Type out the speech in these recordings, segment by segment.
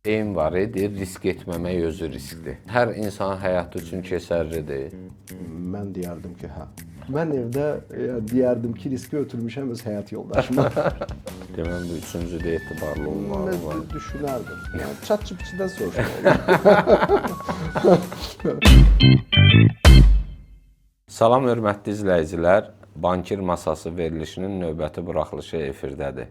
Deyim var, deyir, risk etməmək özü riskdir. Hər insanın həyatı üçün keçərlidir. Mən deyərdim ki, hə. Mən evdə deyərdim ki, riski ötürmüşəm öz həyat yoldaşıma. Deməli bu üçüncü də etibarlı olmalı Mən var. düşünərdim. Yəni ChatGPT-dən soruşmaq olar. Salam hörmətli izləyicilər. Bankir masası verilişinin növbəti buraxılışı efirdədir.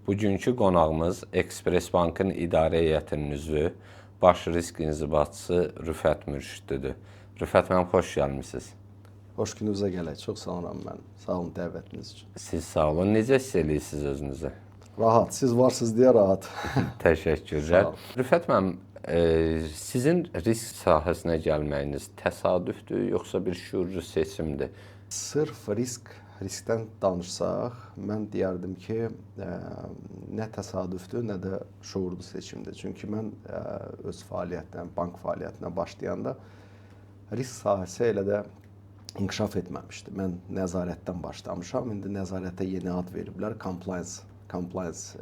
Bugünkü qonağımız Ekspress Bankın idarə heyətinin üzvü, baş risk inzibatçısı Rüfət Mürşüddüdür. Rüfət müəllim, xoş gəlmisiniz. Xoş gününüzə gələk. Çox sağ olun mənim. Sağ olun dəvətiniz üçün. Siz sağ olun. Necə hiss eləyirsiniz özünüzü? Rahat. Siz varsınız deyə rahat. Təşəkkürlər. Rüfət müəllim, sizin risk sahəsinə gəlməyiniz təsadüfdür, yoxsa bir şüurlu seçimdir? Sırf riskdən danışsaq, mən deyərdim ki, nə təsadüfdür, nə də şuurlu seçimdir. Çünki mən öz fəaliyyətinə, bank fəaliyyətinə başlayanda risk sahəsi elə də inkişaf etməmişdi. Mən nəzarətdən başlamışam. İndi nəzarətə yeni ad veriblər, compliance,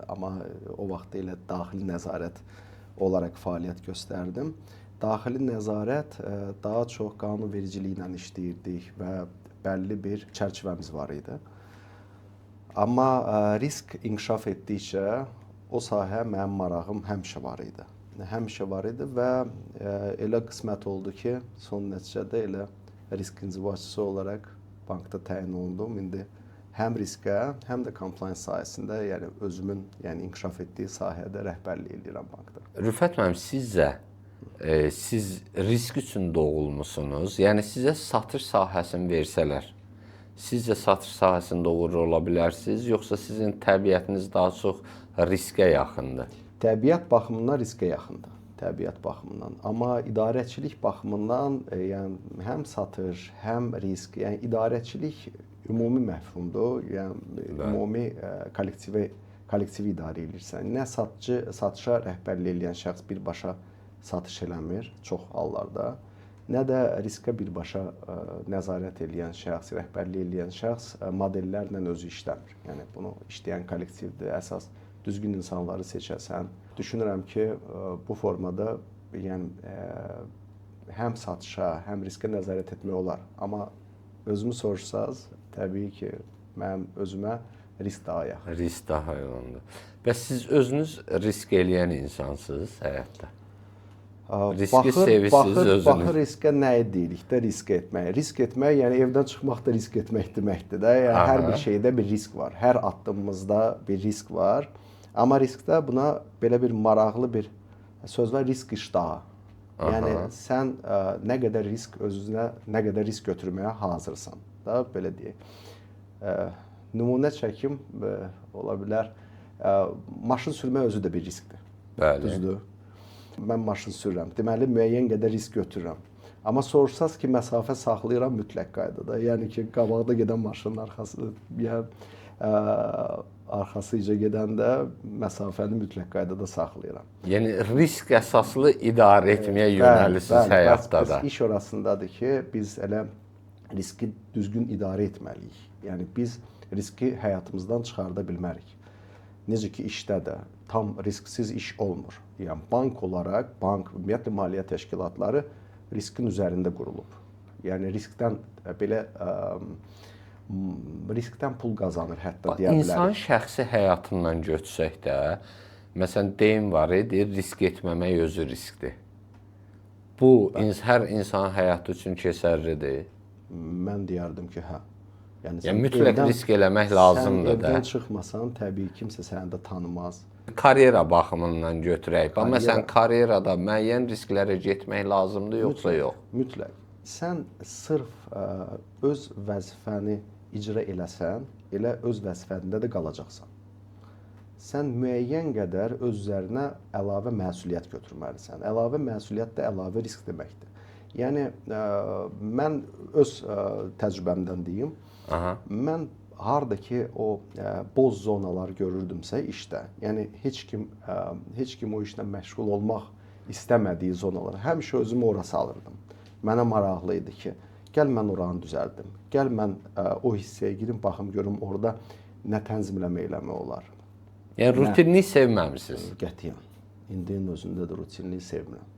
amma o vaxt elə daxili nəzarət olaraq fəaliyyət göstərdim. Daxili nəzarət daha çox qanunvericiliklə işləyirdik və bəlli bir çərçivəmiz var idi. Amma risk inkişaf etdikcə o sahə mənim marağım həmişə var idi. Həmişə var idi və elə qismət oldu ki, son nəticədə elə risk inzibatçısı olaraq bankda təyin olundum. İndi həm riskə, həm də compliance sahəsində, yəni özümün, yəni inkişaf etdiyi sahədə rəhbərlik eləyirəm bankda. Rüfət müəllim, sizcə siz risk üçün doğulmusunuz? Yəni sizə satış sahəsini versələr, sizcə satış sahəsində uğurlu ola bilərsiniz, yoxsa sizin təbiətiniz daha çox riskə yaxındır? Təbiət baxımından riskə yaxındır. Təbiət baxımından. Amma idarəçilik baxımından, yəni həm satış, həm risk, yəni idarəçilik ümumi məfhumdur. Yəni ümumi kollektivi idarə eləyirsən. Nə satıcı, satışa rəhbərlik eləyən şəxs birbaşa satış eləmir çox hallarda, nə də riskə birbaşa nəzarət eləyən şəxs, rəhbərlik eləyən şəxs modellərlə özü işləmir. Yəni bunu işləyən kollektivdir. Əsas düzgün insanları seçəsən. Düşünürəm ki, bu formada yəni həm satışa, həm riskə nəzarət etmək olar. Amma özümü soruşsaz, təbii ki, mənim özümə risk daha yaxın. Risk daha yaxındır. Bəs siz özünüz risk eləyən insansınız həyatda? Riski sevirsiniz özünüz. Baxır riskə nəyi deyirik də risk etmək. Risk etmək, yəni evdən çıxmaq da risk etmək deməkdir də. Yəni hər bir şeydə bir risk var. Hər addımımızda bir risk var. Amma riskdə buna belə bir maraqlı bir söz var, risk iştahı. Yəni sən nə qədər risk özünə, nə qədər risk götürməyə hazırsan da, belə deyək. Nümunə çəkim ola bilər. Maşın sürmək özü də bir riskdir. Bəli. Düzdür. Mən maşın sürürəm. Deməli, müəyyən qədər risk götürürəm. Amma soruşsaz ki, məsafə saxlayıram mütləq qaydada. Yəni ki, qabaqda gedən maşının arxası, yəni arxasıca gedəndə məsafəni mütləq qaydada saxlayıram. Yəni risk əsaslı idarə etməyə yönəlirsiniz həyatda da. İş orasındadır ki, biz elə riski düzgün idarə etməliyik. Yəni biz riski həyatımızdan çıxarda bilmərik. Necə ki, işdə də tam risksiz iş olmur. Yəni bank olaraq, bank, ümumiyyətlə maliyyə təşkilatları riskin üzərində qurulub. Yəni riskdən belə riskdən pul qazanır hətta deyə bilərik. İnsan şəxsi həyatından götürsək də, məsələn deyim var, deyir, risk etməmək özü riskdir. Bu hər insanın həyatı üçün keçərlidir. Mən deyərdim ki, hə. Yəni mütləq risk eləmək lazımdır da. Sən evdən çıxmasan, təbii kimsə səni də tanımaz. Karyera baxımından götürək. Bax, məsələn, karyerada müəyyən risklərə getmək lazımdır, yoxsa yox? Mütləq. Sən sırf öz vəzifəni icra eləsən, elə öz vəzifəndə də qalacaqsan. Sən müəyyən qədər öz üzərinə əlavə məsuliyyət götürməlisən. Əlavə məsuliyyət də əlavə risk deməkdir. Yəni mən öz təcrübəmdən deyim. Aha. Mən harda ki o boz zonalar görürdümsə işdə, yəni heç kim o işlə məşğul olmaq istəmədiyi zonalar, həmişə özümü ora salırdım. Mənə maraqlı idi ki, gəl mən oranı düzəldim, gəl mən o hissəyə girim, baxım görüm orada nə tənzimləmə eləmək olar. Yəni rutinlik sevməmisiniz? Qətiyyən. İndinin özündə də rutinliyi sevmirəm.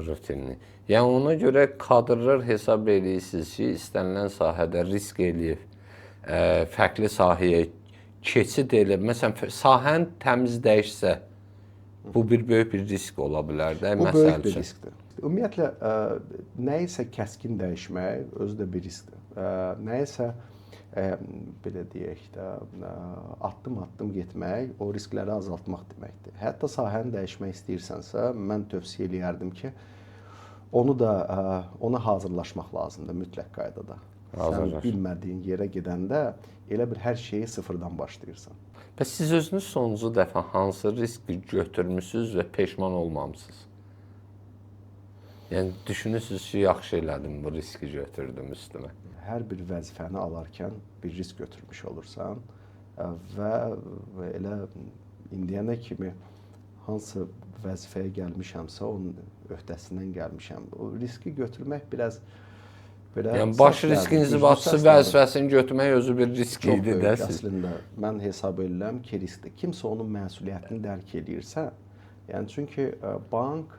Rutinli. Yəni ona görə kadrlar hesab eləyirsiniz ki, istənilən sahədə risk eləyib, fərqli sahəyə keçid eləyib. Məsələn, sahəni təmiz dəyişsə, bu bir böyük bir risk ola bilər də, məsəl üçün. Bu böyük bir riskdir. Ümumiyyətlə, nəyisə kəskin dəyişmək özü də bir riskdir. Nəyisə, belə deyək də, addım-addım getmək, o riskləri azaltmaq deməkdir. Hətta sahəni dəyişmək istəyirsənsə, mən tövsiyə eləyərdim ki, onu da ona hazırlaşmaq lazımdır mütləq qaydada. Sən bilmədiyin yerə gedəndə elə bir hər şeyi sıfırdan başlayırsan. Bəs siz özünüz sonuncu dəfə hansı riski götürmüsünüz və peşman olmamısınız? Yəni düşünürsünüz ki, yaxşı elədim, bu riski götürdüm üstümə. Hər bir vəzifəni alarkən bir risk götürmüş olursan və elə indiyənə kimi hansı vəzifəyə gəlmişəmsə, onun öhdəsindən gəlmişəm. O riski götürmək biraz belə... Yəni baş risk inzibatçısı vəzifəsini götürmək özü bir risk idi də siz. Əslində mən hesab edirəm ki, riskdir. Kimsə onun məsuliyyətini dərk eləyirsə, yəni çünki bank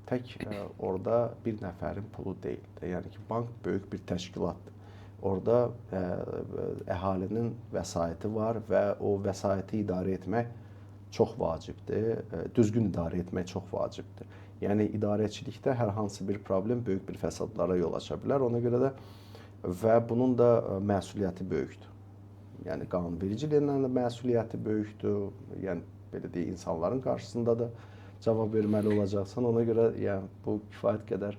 tək orada bir nəfərin pulu deyil. Yəni ki, bank böyük bir təşkilatdır. Orada əhalinin vəsaiti var və o vəsaiti idarə etmək çox vacibdir. Düzgün idarə etmək çox vacibdir. Yəni idarəçilikdə hər hansı bir problem böyük bir fəsadlara yol aça bilər. Ona görə də və bunun da məsuliyyəti böyükdür. Yəni qanunvericiliyin də məsuliyyəti böyükdür. Yəni belə deyək, insanların qarşısında da cavab verməli olacaqsan. Ona görə yəni bu kifayət qədər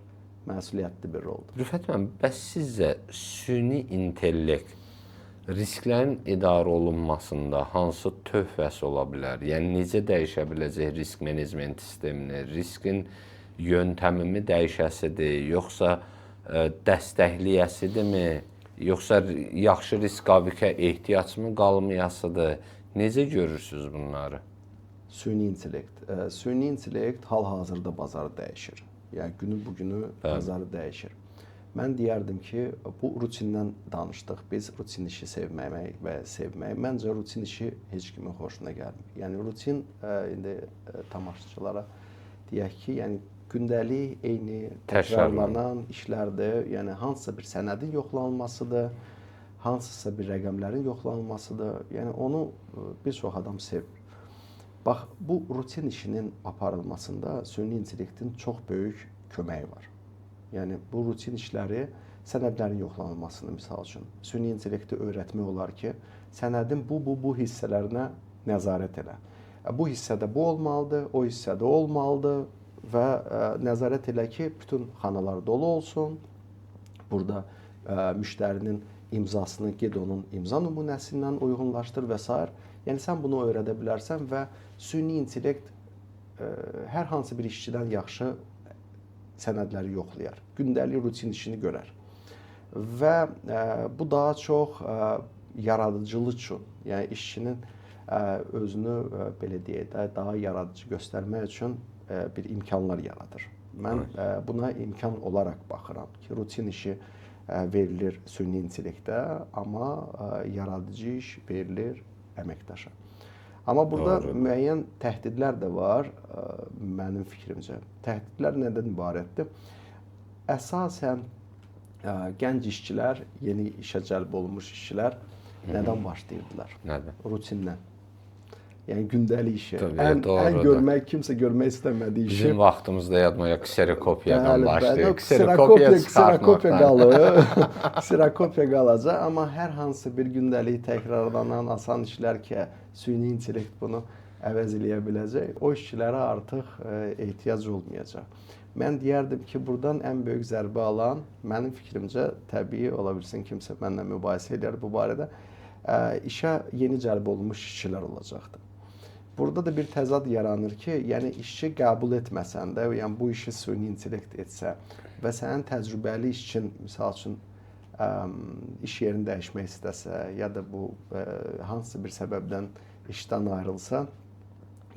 məsuliyyətli bir roldur. Rüfət müəllim, bəs sizcə süni intellekt risklərin idarə olunmasında hansı töhfəsi ola bilər? Yəni necə dəyişə biləcək risk menecment sistemini? Riskin yöntəmimi dəyişəsidir, yoxsa dəstəkləyəsidirmi? Yoxsa yaxşı risk qavikə ehtiyac mı qalmayasıdır? Necə görürsünüz bunları? Süni intellekt. Süni intellekt hal-hazırda bazarı dəyişir. Yəni günü bugünü bazarı dəyişir. Mən deyərdim ki, bu rutindən danışdıq. Biz rutin işi sevməmək və sevmək. Məncə rutin işi heç kimin xoşuna gəlmir. Yəni rutin indi tamaşaçılara deyək ki, yəni gündəlik eyni təkrarlanan işlərdir. Yəni hansısa bir sənədin yoxlanılmasıdır, hansısa bir rəqəmlərin yoxlanılmasıdır. Yəni onu bir çox adam sevmir. Bax, bu rutin işinin aparılmasında süni intellektin çox böyük köməyi var. Yəni bu rutin işləri, sənədlərin yoxlanılmasını misal üçün süni intellekti öyrətmək olar ki, sənədin bu hissələrinə nəzarət elə. Bu hissədə bu olmalıdır, o hissədə olmalıdır və nəzarət elə ki, bütün xanalar dolu olsun. Burada müştərinin imzasını ged onun imza nümunəsindən uyğunlaşdır və s. Yəni sən bunu öyrədə bilərsən və süni intellekt hər hansı bir işçidən yaxşı sənədləri yoxlayar. Gündəlik rutin işini görər. Və bu daha çox yaradıcılıq üçün, yəni işçinin özünü belə deyək də, daha yaradıcı göstərmək üçün bir imkanlar yaradır. Mən buna imkan olaraq baxıram ki, rutin işi verilir süni intellektə, amma yaradıcı iş verilir əməkdaşa. Amma burada doğru, müəyyən təhdidlər də var mənim fikrimcə. Təhdidlər nədən ibarətdir? Əsasən gənc işçilər, yeni işə cəlb olunmuş işçilər nədən başlayırdılar? Nədən? Rutindən. Yəni gündəlik işi. Tabii, ən görmək, kimsə görmək istəmədiyi işi. Bizim vaxtımızda yadıma ya kserokopiyadan başlayır. Kserokopiya qalır. Kserokopiya qalacaq, amma hər hansı bir gündəlik təkrarlanan asan işlər ki, süni intellekt bunu əvəz eləyə biləcək, o işçilərə artıq ehtiyac olmayacaq. Mən deyərdim ki, buradan ən böyük zərbə alan, mənim fikrimcə, təbii ola bilsin kimsə mənlə mübahisə eləyər bu barədə, işə yeni cəlb olunmuş işçilər olacaqdır. Burada da bir təzad yaranır ki, yəni işçi qəbul etməsən də, yəni bu işi süni intellekt etsə və sənin təcrübəli işçin, misal üçün, iş yerini dəyişmək istəsə, ya da bu hansısa bir səbəbdən işdən ayrılsa,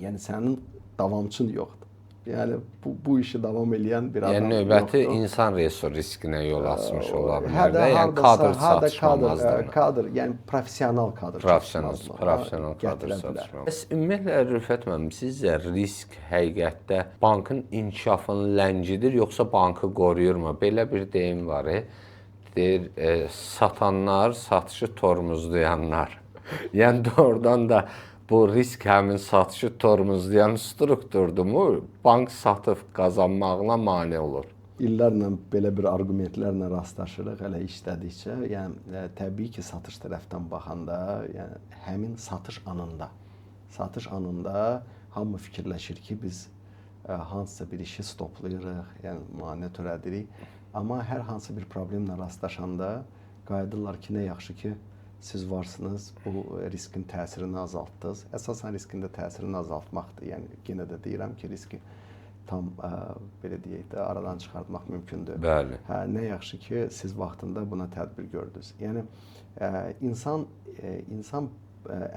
yəni sənin davamçın yoxdur. Yəni bu işi davam eləyən bir adam. Yəni növbəti yoxdur. İnsan resurs riskinə yol açmış ola bilər də. Yəni kadr çatışmazlığına. Kadr, yəni professional kadr çatışmazlığı. Professional kadr çatışmazlığı. Bəs ümumiyyətlə Rüfət müəllim, sizcə risk həqiqətdə bankın inkişafını ləngidir, yoxsa bankı qoruyurmu? Belə bir deyim var. Deyir, satanlar, satışı tormozlayanlar. Yəni doğrudan da bu risk həmin satışı tormozlayan strukturdurmu? Bank satıb qazanmağına mane olur. İllərlə belə bir arqumentlərlə rastlaşırıq hələ işlədikcə. Yəni təbii ki, satış tərəfdən baxanda, yəni həmin satış anında hamı fikirləşir ki, biz hansısa bir işi stoplayırıq, yəni mane törədirik. Amma hər hansı bir problemlə rastlaşanda qayıdırlar ki, nə yaxşı ki, siz varsınız, bu riskin təsirini azaltdınız. Əsasən riskin də təsirini azaltmaqdır. Yəni yenə də deyirəm ki, riski tam belə deyək də aradan çıxartmaq mümkündür. Bəli. Hə, nə yaxşı ki, siz vaxtında buna tədbir gördünüz. Yəni insan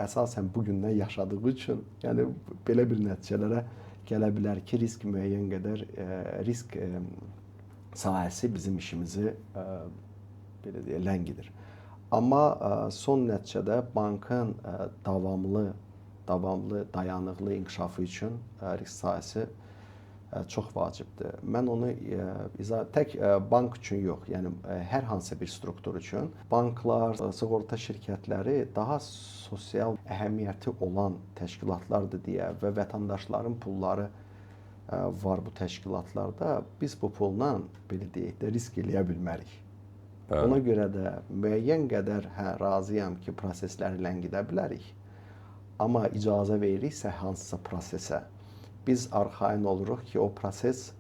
əsasən bu gündən yaşadığı üçün, yəni belə bir nəticələrə gələ bilər ki, risk müəyyən qədər risk sahəsi bizim işimizi belə deyək, ləngidir. Amma son nəticədə bankın davamlı, dayanıqlı inkişafı üçün risk sahəsi çox vacibdir. Mən onu tək bank üçün yox, yəni hər hansı bir struktur üçün banklar, sığorta şirkətləri daha sosial əhəmiyyəti olan təşkilatlardır deyə və vətəndaşların pulları var bu təşkilatlarda, biz bu pulla belə deyək də risk eləyə bilmərik. Bəli. Ona görə də müəyyən qədər razıyam ki, prosesləri ləngidə bilərik. Amma icazə veririksə hansısa prosesə, biz arxayın oluruq ki, o proses,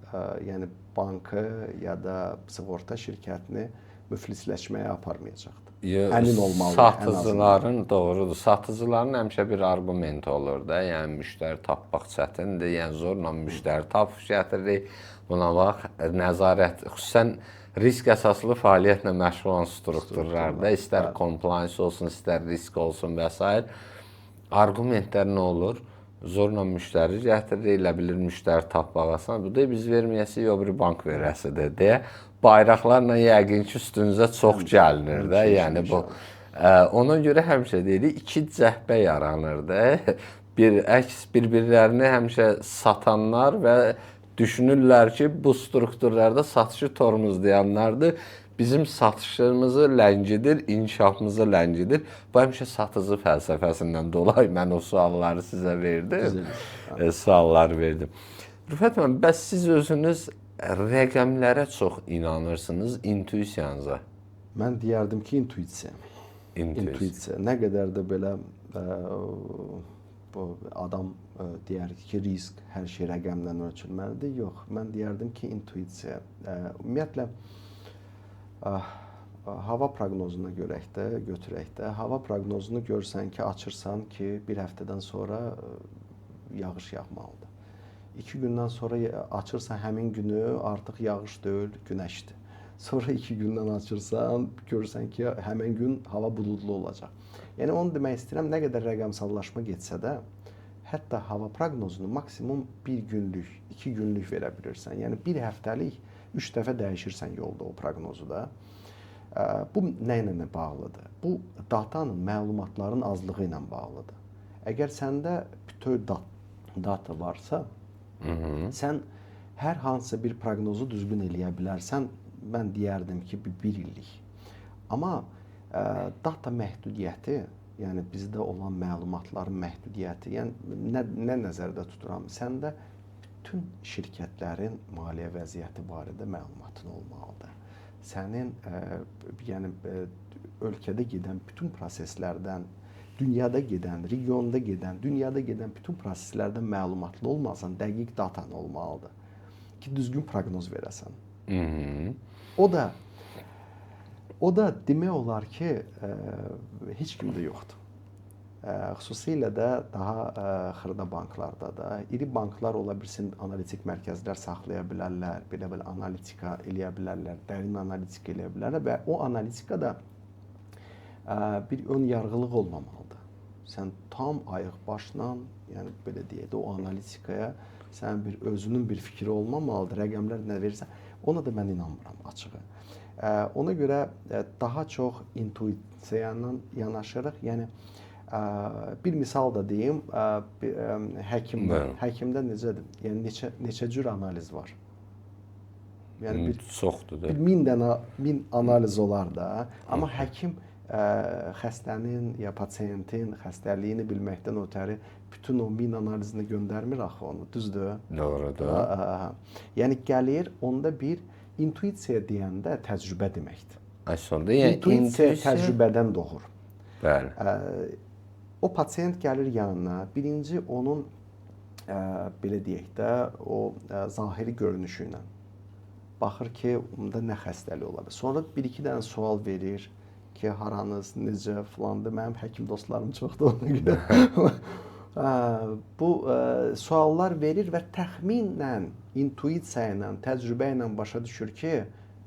yəni bankı ya da sığorta şirkətini müflisləşməyə aparmayacaqdır. Əmin olmalı. Satıcıların, doğrudur, satıcıların həmişə bir arqumenti olur da, yəni müştəri tapmaq çətindir, yəni zorla müştəri tapıb gətiririk. Buna bax, nəzarət, xüsusən risk əsaslı fəaliyyətlə məşğul olan strukturlarda, istər compliance olsun, istər risk olsun və s. Arqumentlər nə olur? Zorla müştəri gətirir, elə bilir müştəri tapmaq asan. Bu da biz verməyəsik, o bir bank verəsidir deyə bayraqlarla yəqin ki, üstünüzə çox gəlinir də. Yəni bu ona görə həmişə deyirik, iki cəhbə yaranır da. Bir əks bir-birlərini həmişə satanlar və düşünürlər ki, bu strukturlarda satışı tormozlayanlardır. Bizim satışımızı ləngidir, inkişafımızı ləngidir. Bu həmişə satıcı fəlsəfəsindən dolayı mən o sualları sizə verdim. Sualları verdim. Rüfət müəllim, bəs siz özünüz rəqəmlərə çox inanırsınız, intuisiyanıza? Mən deyərdim ki, intuisiya. İntuisiya. Nə qədər də belə bu adam deyər ki, risk hər şey rəqəmlə ölçülməlidir. Yox, mən deyərdim ki, intuisiya. Ümumiyyətlə hava proqnozuna görək də, götürək də. Hava proqnozunu görsən ki, açırsan ki, bir həftədən sonra yağış yağmalıdır. 2 gündən sonra açırsan həmin günü artıq yağış deyil, günəşdir. Sonra 2 gündən açırsan, görürsən ki, həmin gün hava buludlu olacaq. Yəni onu demək istəyirəm, nə qədər rəqəmsallaşma getsə də, hətta hava proqnozunu maksimum 1 günlük, 2 günlük verə bilirsən. Yəni bir həftəlik 3 dəfə dəyişirsən yolda o proqnozu da. Bu nə ilə bağlıdır? Bu datanın, məlumatların azlığı ilə bağlıdır. Əgər səndə bütöv data varsa, sən hər hansı bir proqnozu düzgün eləyə bilərsən, mən deyərdim ki, bir illik. Amma data məhdudiyyəti, yəni bizdə olan məlumatların məhdudiyyəti, yəni nə nəzərdə tuturam? Səndə bütün şirkətlərin maliyyə vəziyyəti barədə məlumatın olmalıdır. Sənin yəni ölkədə gedən bütün proseslərdən, dünyada gedən, regionda gedən, dünyada gedən bütün proseslərdən məlumatlı olmasan, dəqiq datan olmalıdır ki, düzgün proqnoz verəsən. O da demək olar ki, heç kimdə yoxdur. Xüsusilə də daha xırda banklarda da, iri banklar ola bilsin analitik mərkəzlər saxlaya bilərlər, belə-belə analitika eləyə bilərlər, dərin analitika eləyə bilərlər və o analitika da bir ön yarğılıq olmamalıdır. Sən tam ayıq başla Yəni belə deyək də, o analitikaya sənin bir özünün bir fikri olmamalıdır. Rəqəmlər nə verirsə, ona da mən inanmıram açığı. Ona görə daha çox intuisiya ilə yanaşırıq. Yəni bir misal da deyim, həkimdə, həkimdə necədir? Yəni neçə cür analiz var? Yəni bir çoxdur da. Bir 1000 analiz olar da. Amma həkim xəstənin ya pasientin xəstəliyini bilməkdən ötəri bütün o 1000 analizini göndərmir axı onu, düzdür? Doğrudur. Yəni gəlir onda bir intuisiya deyəndə təcrübə deməkdir. Aslında yəni intuisiya təcrübədən doğur. Bəli. O pasient gəlir yanına, birinci onun belə deyək də, o zahiri görünüşü ilə baxır ki, onda nə xəstəlik ola bilər. Sonra bir-iki dənə sual verir ki, haranız, necə filandır. Mənim həkim dostlarım çoxdur ona görə. Bu suallar verir və təxminən, intuisiya ilə, təcrübə ilə başa düşür ki,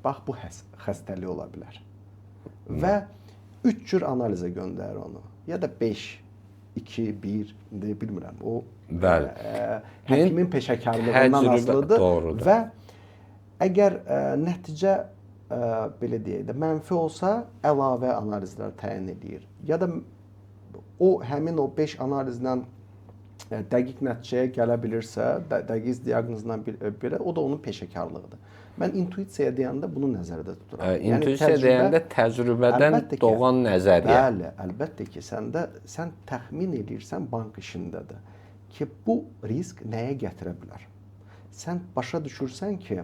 bax bu xəstəlik ola bilər. Və 3 cür analizə göndərir onu. Ya da 5, 2, 1, indi bilmirəm. O bəli. Həkimin peşəkarlığından asılıdır. Doğrudur. Və əgər nəticə belə deyək də mənfi olsa, əlavə analizlər təyin edir. Ya da o həmin o 5 analizlə dəqiq nəticəyə gələ bilirsə, dəqiq diaqnozla belə, o da onun peşəkarlığıdır. Mən intuisiya deyəndə bunu nəzərdə tuturam. İntuisiya deyəndə təcrübədən doğan nəzəriyyə. Bəli, əlbəttə ki, sən təxmin eləyirsən bank işində də ki, bu risk nəyə gətirə bilər? Sən başa düşürsən ki,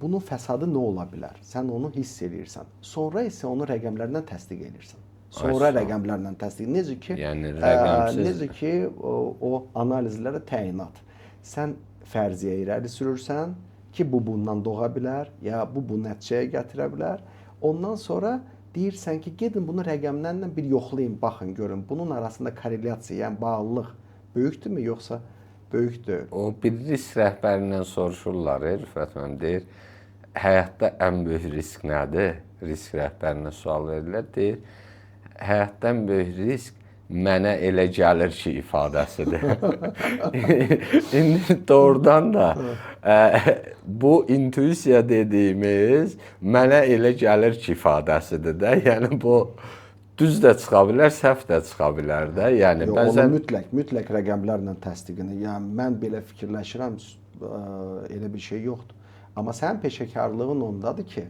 bunun fəsadı nə ola bilər? Sən onu hiss eləyirsən. Sonra isə onu rəqəmlərlə təsdiq eləyirsən. Sonra rəqəmlərlə təsdiq. Necə ki, yəni, rəqəmsiz... necə ki o analizlərə təyinat. Sən fərziyyə irəli sürürsən ki, bu bundan doğa bilər, ya bu nəticəyə gətirə bilər. Ondan sonra deyirsən ki, gedin bunu rəqəmlərlə bir yoxlayın, baxın, görün. Bunun arasında korrelyasiya, yəni bağlılıq böyükdürmü, yoxsa böyük deyil? O bir risk rəhbərindən soruşurlar, Rüfət müəllim deyir, həyatda ən böyük risk nədir? Risk rəhbərinə sual verirlər, deyir, həyatda ən böyük risk mənə elə gəlir ki ifadəsidir. İndi doğrudan da bu intuisiya dediyimiz mənə elə gəlir ki ifadəsidir də. Yəni bu düz də çıxa bilər, səhv də çıxa bilər də. Yəni yox, bəzən onu mütləq rəqəmlərlə təsdiqini. Yəni mən belə fikirləşirəm, elə bir şey yoxdur. Amma sənin peşəkarlığın ondadır ki,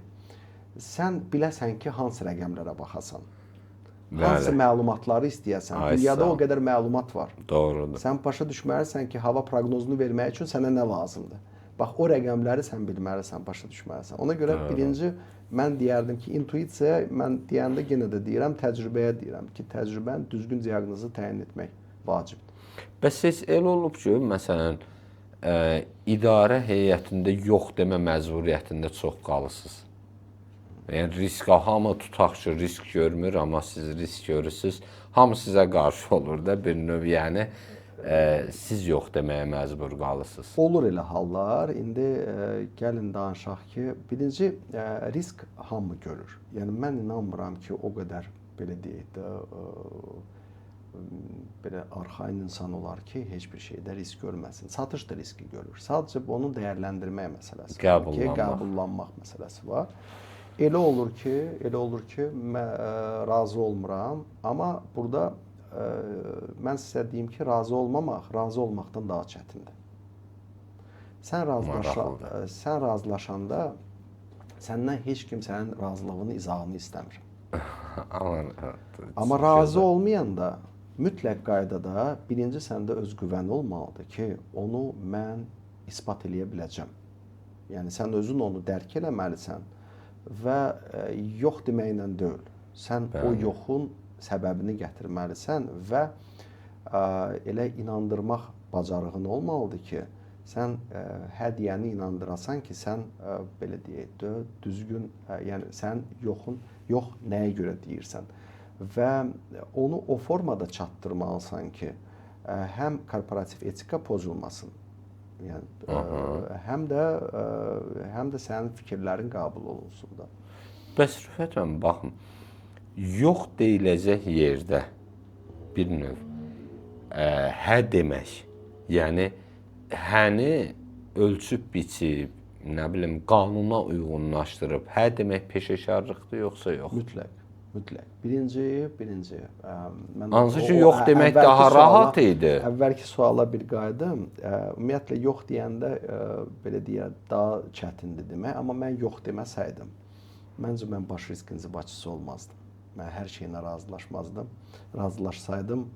sən biləsən ki, hansı rəqəmlərə baxasan. Bəli. Hansı məlumatları istəyəsən. Dünyada o qədər məlumat var. Doğrudur. Sən başa düşməlisən ki, hava proqnozunu vermək üçün sənə nə lazımdır. Bax, o rəqəmləri sən bilməlisən, başa düşməlisən. Ona görə birinci mən deyərdim ki, intuisiya, mən deyəndə yenə də deyirəm, təcrübəyə deyirəm ki, təcrübənin düzgün diaqnozu təyin etmək vacibdir. Bəs heç elə olub ki, məsələn, idarə heyətində yox demə məcburiyyətində çox qalırsınız. Yəni risk, hamı tutaq ki, risk görmür, amma siz risk görürsünüz. Hamı sizə qarşı olur da bir növ, yəni siz yox deməyə məcbur qalırsınız. Olur elə hallar. İndi gəlin danışaq ki, birinci risk hamı görür. Yəni mən inanmıram ki, o qədər belə deyək də belə arxayın insan olar ki, heç bir şeydə risk görməsin. Satış da riski görür. Sadəcə onu dəyərləndirmək məsələsi var ki, qəbullanmaq məsələsi var. Elə olur ki, mən razı olmuram, amma burada mən sizə deyim ki, razı olmamaq, razı olmaqdan daha çətindir. Sən razılaşanda səndən heç kim sənin razılığını, izahını istəmir. Amma razı olmayanda mütləq qaydada birinci səndə özgüvən olmalıdır ki, onu mən isbat eləyə biləcəm. Yəni sən özün onu dərk eləməlisən və yox deməklə deyil. Sən bəli. O yoxun səbəbini gətirməlisən və elə inandırmaq bacarığın olmalıdır ki, sən hə deyəni inandırasan ki, sən belə deyək də düzgün, yəni sən yoxun, yox nəyə görə deyirsən və onu o formada çatdırmalısan ki, həm korporativ etika pozulmasın, yəni həm də sənin fikirlərin qəbul olunsun da. Bəs Rüfət müəllim, baxın, yox deyiləcək yerdə bir növ hə demək, yəni həni ölçüb biçib, nə bilim, qanuna uyğunlaşdırıb hə demək peşəkarlıqdır yoxsa yox? Mütləq. Mütləq. Birinci, mən hansı ki yox demək daha rahat idi. Əvvəlki suala bir qayıdım. Ümumiyyətlə yox deyəndə belə deyək, daha çətindir demək, amma mən yox deməsəydim, məncə mən baş risk inzibatçısı olmazdım. Mən hər şeylə razılaşmazdım. Razılaşsaydım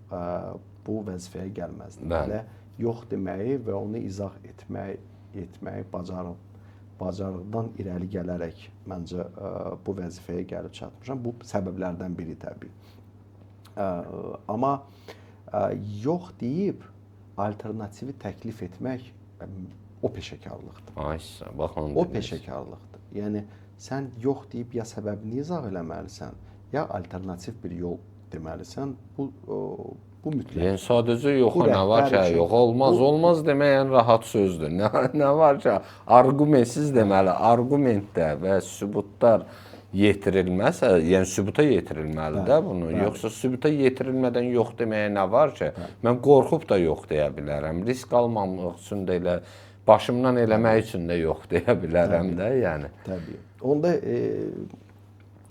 bu vəzifəyə gəlməzdim. Elə yox deməyi və onu izah etməyi bacarıqdan irəli gələrək məncə bu vəzifəyə gəlib çatmışam. Bu səbəblərdən biri təbii. Amma yox deyib alternativi təklif etmək o peşəkarlıqdır. Ay, bax onu. O peşəkarlıqdır. Yəni sən yox deyib ya səbəbini izah eləməlisən, ya alternativ bir yol deməlisən. Bu mütləq. Yəni sadəcə yoxa nə var ki, yox olmaz, olmaz demək ən rahat sözdür. Nə var ki, arqumentsiz deməli, arqumentdə və sübutlar yetirilməsə, yəni sübuta yetirilməli də bunu. Bəli. Yoxsa sübuta yetirilmədən yox deməyə nə var ki? Bəli. Mən qorxub da yox deyə bilərəm. Risk almamaq üçün də elə başımdan eləmək üçün də yox deyə bilərəm də, yəni. Təbii. Onda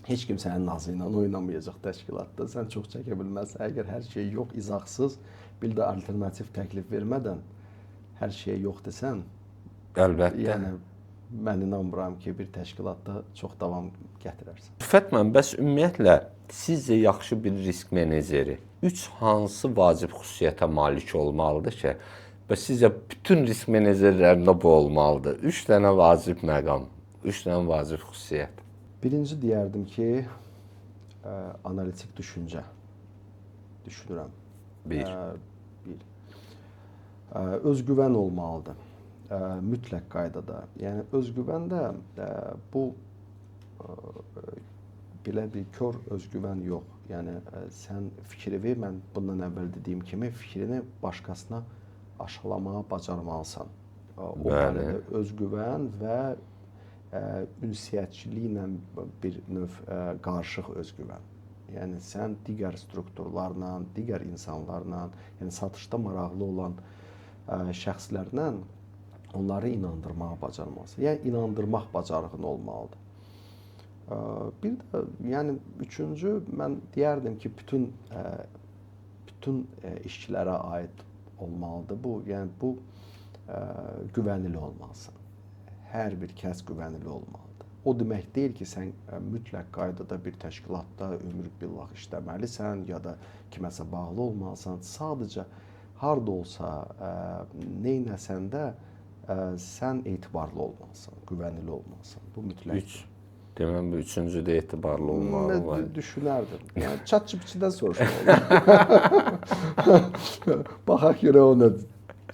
heç kim sənin nazı ilə oynamayacaq təşkilatda. Sən çox çəkə bilməzsən. Əgər hər şey yox, izahsız, bir də alternativ təklif vermədən hər şeyə yox desən, əlbəttə. Yəni mən inanmıram ki, bir təşkilatda çox davam gətirərsən. Rüfət müəllim, bəs ümumiyyətlə sizcə yaxşı bir risk meneceri 3 hansı vacib xüsusiyyətə malik olmalıdır ki, bəs sizcə bütün risk menecerlərində bu olmalıdır? 3 dənə vacib məqam, 3 dənə vacib xüsusiyyət. Birinci deyərdim ki, analitik düşüncə düşünürəm. Bir. Özgüvən olmalıdır. Mütləq qaydada. Yəni özgüvən də bu belə bir kör özgüvən yox. Yəni sən fikrini, mən bundan əvvəl dediyim kimi fikrini başqasına aşılamağa bacarmalısan. O barədə özgüvən və ünsiyyətçiliklə bir növ qarışıq özgüvən. Yəni sən digər strukturlarla, digər insanlarla, yəni satışda maraqlı olan şəxslərlə onları inandırmağa bacarmalısan. Yəni inandırmaq bacarığın olmalıdır. Bir də yəni üçüncü mən deyərdim ki, bütün işçilərə aid olmalıdır bu. Yəni bu güvənilir olmalısan. Hər bir kəs güvənilir olmalıdır. O demək deyil ki, sən mütləq qaydada bir təşkilatda ömür billah işləməlisən ya da kiməsə bağlı olmalısan. Sadəcə harda olsa, neynəsən də sən etibarlı olmalısan, güvənilir olmalısan. Bu mütləqdir. 3. Demək bu üçüncü də etibarlı olmalı var. Mən düşünərdim. Yəni ChatGPT-dən soruşmalı. Baxaq görə o nə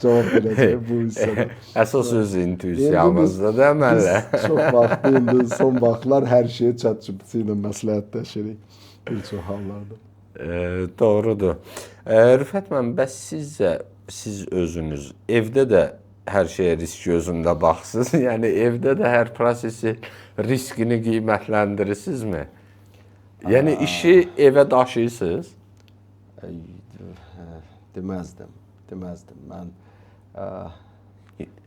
cavab verəcək bu hissədə. Əsas öz intuisiyamızda da əməllə. Biz çox vaxt indi son vaxtlar hər şeyi ChatGPT ilə məsləhətləşirik bir çox hallarda. Doğrudur. Rüfət müəllim, bəs sizcə siz özünüz evdə də hər şeyə risk gözündə baxsınız? Yəni evdə də hər prosesi riskini qiymətləndirirsizmi? Yəni işi evə daşıyırsınız? Deməzdim. Mən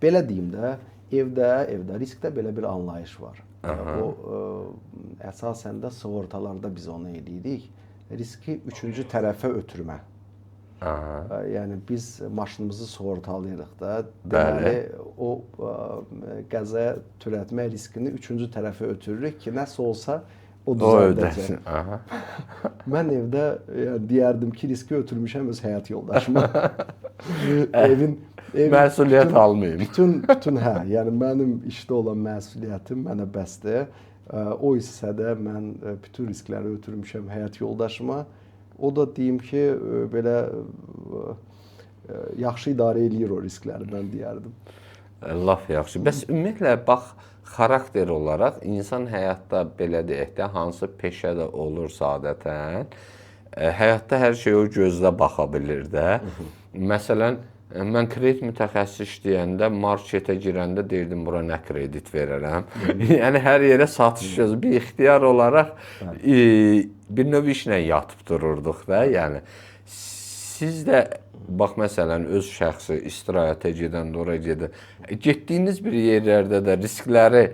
belə deyim də, evdə riskdə belə bir anlayış var. Aha. O əsasən də sığortalarda biz onu eləyirik. Riski üçüncü tərəfə ötürmə. Aha. Yəni biz maşınımızı sığortalayırıq da. Deməli o qəzaya törətmə riskini üçüncü tərəfə ötürürük ki, nəsə olsa o düzəldəcək. Aha. Mən evdə yəni deyərdim ki, riski ötürmüşəm öz həyat yoldaşıma. Evin məsuliyyət almayım. Bütün hə, yəni mənim işdə olan məsuliyyətim mənə bəsdir. O hissədə mən bütün riskləri ötürmüşəm həyat yoldaşıma. O da deyim ki, belə yaxşı idarə eləyir o riskləri, mən deyərdim. Laf yaxşı. Bəs ümumiyyətlə bax, xarakter olaraq insan həyatda belə deyək də, hansı peşədə olursa adətən, həyatda hər şeyə o gözlə baxa bilir də. Məsələn, mən kredit mütəxəssisi işləyəndə, marketə girəndə deyirdim, bura nə kredit verərəm. Yəni hər yerə satış gözü bir ixtiyar olaraq bir növ işlə yatıb dururduq da. Yəni Siz də bax məsələn öz şəxsi istirahətə gedəndə ora gedə, getdiyiniz bir yerlərdə də riskləri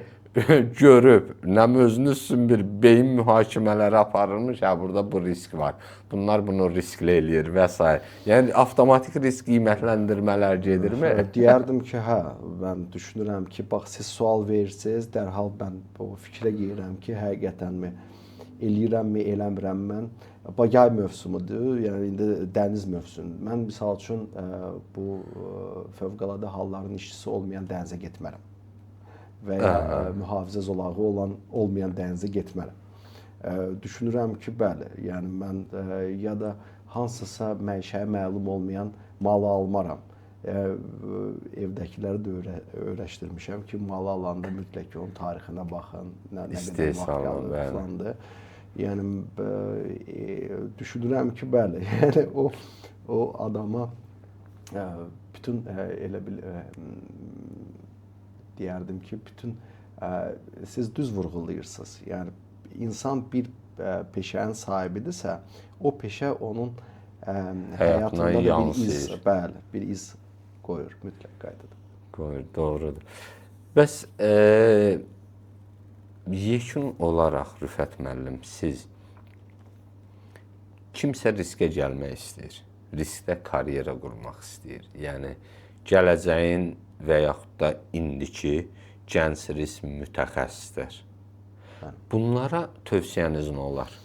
görüb, nəm özünüz üçün bir beyin mühakimələri aparılmış, hə burada bu risk var. Bunlar bunu riskli eləyir və s. Yəni avtomatik risk qiymətləndirmələr gedirmi? Deyərdim ki, hə, mən düşünürəm ki, bax siz sual verirsiniz, dərhal mən o fikrə girirəm ki, həqiqətənmi eləyirəmmi, eləmirəm mən. Bax yay mövsümüdür, yəni indi dəniz mövsümüdür. Mən misal üçün bu fövqəladə halların işçisi olmayan dənizə getmərəm. Və ya mühafizə zolağı olan olmayan dənizə getmərəm. Düşünürəm ki, bəli, yəni mən ya da hansısa mənşəyi məlum olmayan malı almaram. Evdəkiləri də öyrəşdirmişəm ki, malı alanda mütləq ki, onun tarixinə baxın, nə qədər vaxt qalır filandır. Yəni düşünürəm ki, bəli, yəni o adama bütün elə bil deyərdim ki, bütün siz düz vurğulayırsınız. Yəni insan bir peşənin sahibidirsə, o peşə onun həyatında da bir iz, bəli, bir iz qoyur, mütləq qaydada. Qoyur, doğrudur. Bəs yekun olaraq Rüfət müəllim, siz kimsə riskə gəlmək istəyir, riskdə karyera qurmaq istəyir. Yəni gələcəyin və yaxud da indiki gənc risk mütəxəssislər. Bunlara tövsiyəniz nə olar?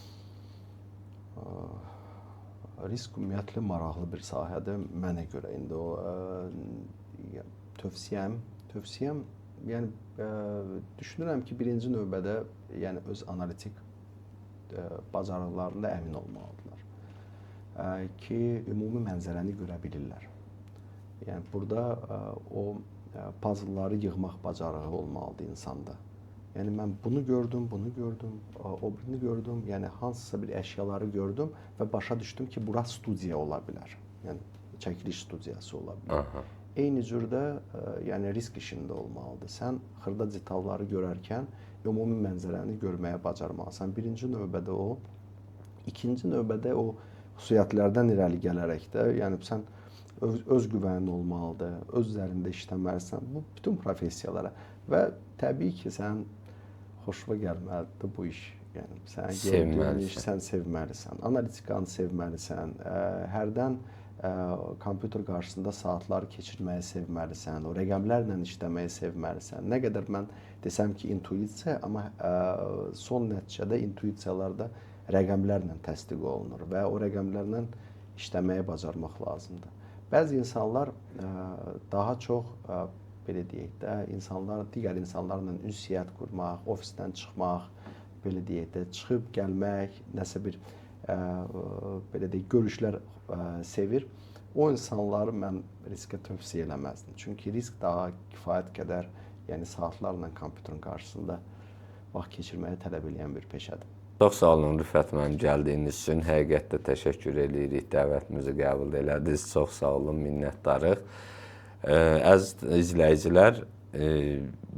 Risk ümumiyyətlə maraqlı bir sahədir mənə görə. İndi o tövsiyəm, yəni düşünürəm ki, birinci növbədə yəni öz analitik bacarıqlarında əmin olmalıdırlar ki, ümumi mənzərəni görə bilirlər. Yəni burada o puzzleları yığmaq bacarığı olmalıdır insanda. Yəni mən bunu gördüm, bunu gördüm, o birini gördüm, yəni hansısa bir əşyaları gördüm və başa düşdüm ki, bura studiya ola bilər. Yəni çəkiliş studiyası ola bilər. Aha. Eyni cürdə yəni risk işində olmalıdır. Sən xırda detalları görərkən ümumi mənzərəni görməyə bacarmalısan. Birinci növbədə o, ikinci növbədə o xüsusiyyətlərdən irəli gələrək də, yəni sən öz güvənin olmalıdır, öz üzərində işləməlisən. Bu bütün professiyalara və təbii ki, sən xoşuna gəlməlidir bu iş. Yəni sən gördüyün iş sən sevməlisən, analitikanı sevməlisən, hərdən kompüter qarşısında saatları keçirməyi sevməlisən, o rəqəmlərlə işləməyi sevməlisən. Nə qədər mən desəm ki, intuisiya, amma son nəticədə intuisiyalar da rəqəmlərlə təsdiq olunur və o rəqəmlərlə işləməyi bacarmaq lazımdır. Bəzi insanlar daha çox belə deyək də, insanlar digər insanlarla ünsiyyət qurmaq, ofisdən çıxmaq, belə deyək də, çıxıb gəlmək, nəsə bir belə deyək, görüşlər sevir. O insanları mən riskə tövsiyə eləməzdim. Çünki risk daha kifayət qədər, yəni saatlarla kompüterin qarşısında vaxt keçirməyi tələb eləyən bir peşədir. Çox sağ olun Rüfət müəllim gəldiyiniz üçün. Həqiqətdə təşəkkür eləyirik, dəvətimizi qəbul elədiniz. Çox sağ olun, minnətdarıq. Əziz izləyicilər,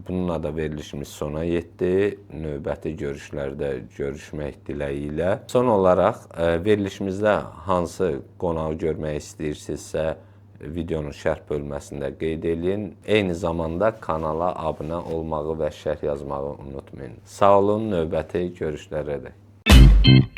bununla da verilişimiz sona yetdi. Növbəti görüşlərdə görüşmək diləyi ilə. Son olaraq verilişimizdə hansı qonağı görmək istəyirsinizsə, videonun şərh bölməsində qeyd eləyin. Eyni zamanda kanala abunə olmağı və şərh yazmağı unutmayın. Sağ olun, növbəti görüşlərə dək.